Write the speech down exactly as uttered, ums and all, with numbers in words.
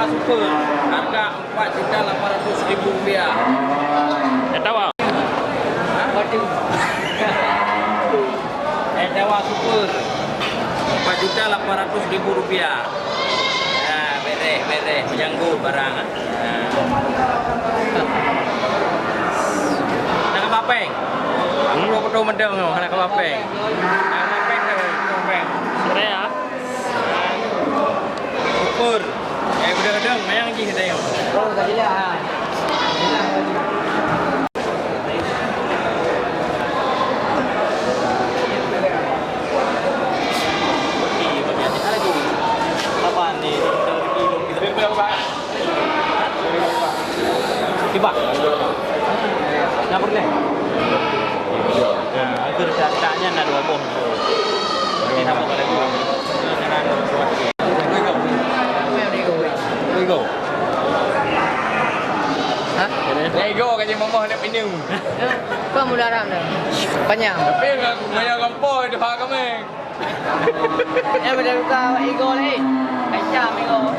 Super, harga empat juta lapan ratus ribu rupiah. Eh, tawa. Hah? Eh, tawa super. Empat juta lapan ratus ribu rupiah. Nah, bereh, bereh, meujanggu barang. Nah. Nak keuba péng? Aku dua puluh mantong tu, nak keuba péng. Nak keuba péng tu, keuba péng. Serai ah. Syukur. Eh, udah-udah, mayang jih tengok. Oh, tak jelas, ha. Apa ni? Tiba. Nak pernah? Nah, itu dah, dah, dah, dah dua boh. Ini nama pada gua. Lego. Ha? Lego kat Jimmy Momoh nak pinang. Kau mula haram dah. Panjang. Tapi aku banyak gampang itu hak kami. Eh, pada buka ego lain. Kacam ego.